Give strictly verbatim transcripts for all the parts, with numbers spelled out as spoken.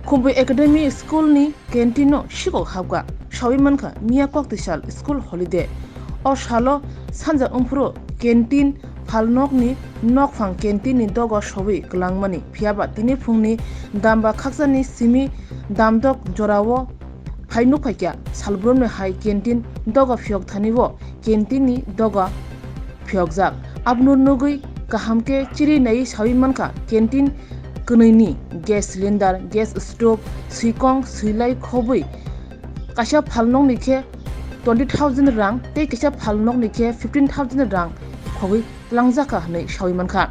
Khumpui Academy School ni canteen no sikok habkha, sawi mankha miya Koktwsal school holiday. O salo sanja wngphuru canteen phalnokni nokphang canteen ni dogo sowi kwlangmani, phiyaba tini phungni damba khakchangni simi damdok jorao phai nukphaikha, salbrumni hai canteen dogo phiyok thani o canteen ni dogo phiyokjak. Abono nugwi kaham khe chiri naiwi sawi mankha, canteen kwnwi ni gas cylinder, gas stove, swikong, swilai khobwi kaisa phalnokni khe twenty thousand rang tei kaisa phalnokni khe fifteen thousand rang khogwi twlangjakha hwnwi sawi mankha.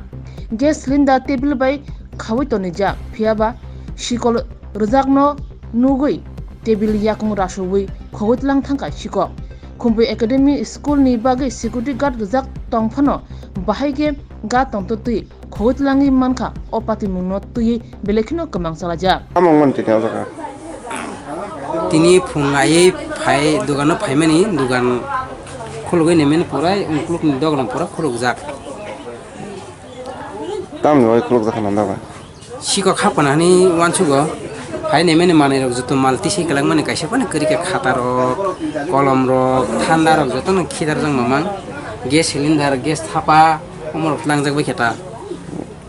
Gas cylinder table bai khawi tonijak, phiyaba sikol rwjakno nugwi table yakung rasubwi khogwi twlang thangkha sikok. Khumpui Academy School ni bagwi security guard rwjak tong phano bahai khe guard tongtwtwi khogwi twlangwi mankha, o patimungno twiwi belai kheno kwmang chalaijak. Tamo wngmani tini o jaga? Tini phung aiwi phai dogano phaimani, dogan khulugwi naimani pura, ukulukni dogan pura khulukjak. Tamni bagwi khulukjak hwnna dogan? Sikok hapna hwnwi uansugo. Phai naimani manwirok joto mal tisai kwlangmani kaisa phano kwrwi khe khatarok, kolomrok, thandarok jotono khidarjak mamang. Gas cylinder, gas thapa, omorok tlangjak bai khe ta.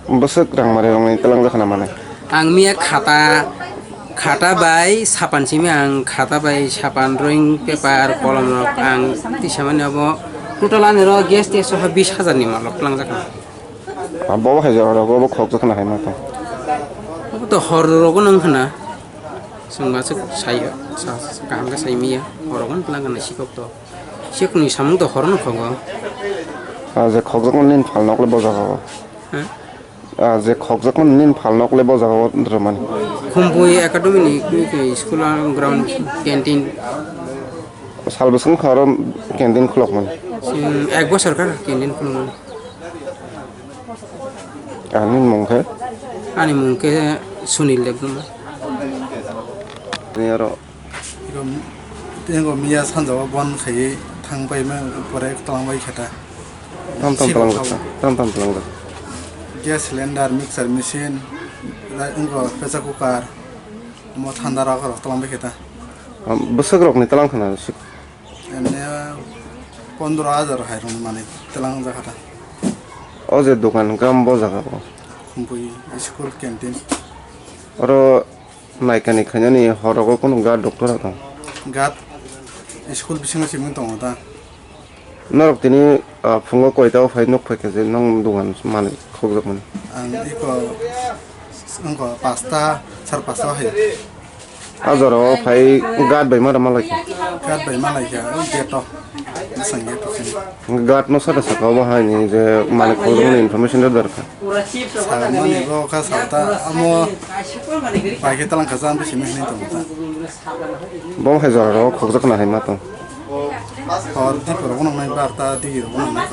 Bwswk rang mari rokni twlangjak khna mane? Ang miya khata, khata bai sapan simi ang khata bai sapan, drawing paper, kolom rok ang tisamani abo total ani ro gas te soha bis hajar ni malok twlangjak khna. Abo hai jora rogo bo khokjak khna hai ma tong. Abo to hor rogo nang khna. Chwng ba chwk sai, sa, sa, kaham khe sai miya. Hor rogo twlang khna sikok to. Sikni samung to hor no khogo. Ah, je khokjak nini phalnok le bo jaga o. Ha? Ah, je khokjakmani nini phalnok le bo jaga o rwmani. Khumpui Academy ni, ni, ni school ground canteen. Sal bwswk wngkha oro canteen khulokmani? Hmm, ek bosor kha canteen khulokmani. Ani mung khe? Ani mung khe Sunil Debbarma. Tini oro Iko, tei iko miya sanja o bon khaiwi thang paima pore twlang bai khe ta. Tam tam Siro twlang thang. Tam tam twlang. Gas cylinder, mixer machine, lai wngkha pressure cooker, omo thanda rok rok twlang bai khe ta. Am, bwswk rok ni twlang khna sik. Ene pondro hajar hai rok ni manwi twlang jak kha ta. O je dokan hwnkhe amo bo jaga o. Khumpui school canteen. Oro Naikani khainani horogo kunu guard doctor rok tong? Guard school bisingo simi tongo ta. Norok tini, ah, phungo koita o phai nuk phaikha je nong dogan manwi khokjakmani? Ang iko wngkha pasta, sar pasta o hai. A jora o phai guard bai mara malaikha? Guard bai malaikha, o gate o. Bwsang gate o sini. Guard no saka saka obo hai ni je manwi khokjakmani information rw dorkha. Samani bo kha sata amo bai khe talang kha jang bisi mihni tong ta. Bo hai jora ro khokjak na hai ma tong. Hor di poro kono nai bar ta di ro kono nai.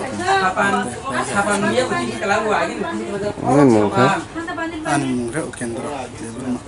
Ani mung kha? Ani mung khe Ukendra Debbarma.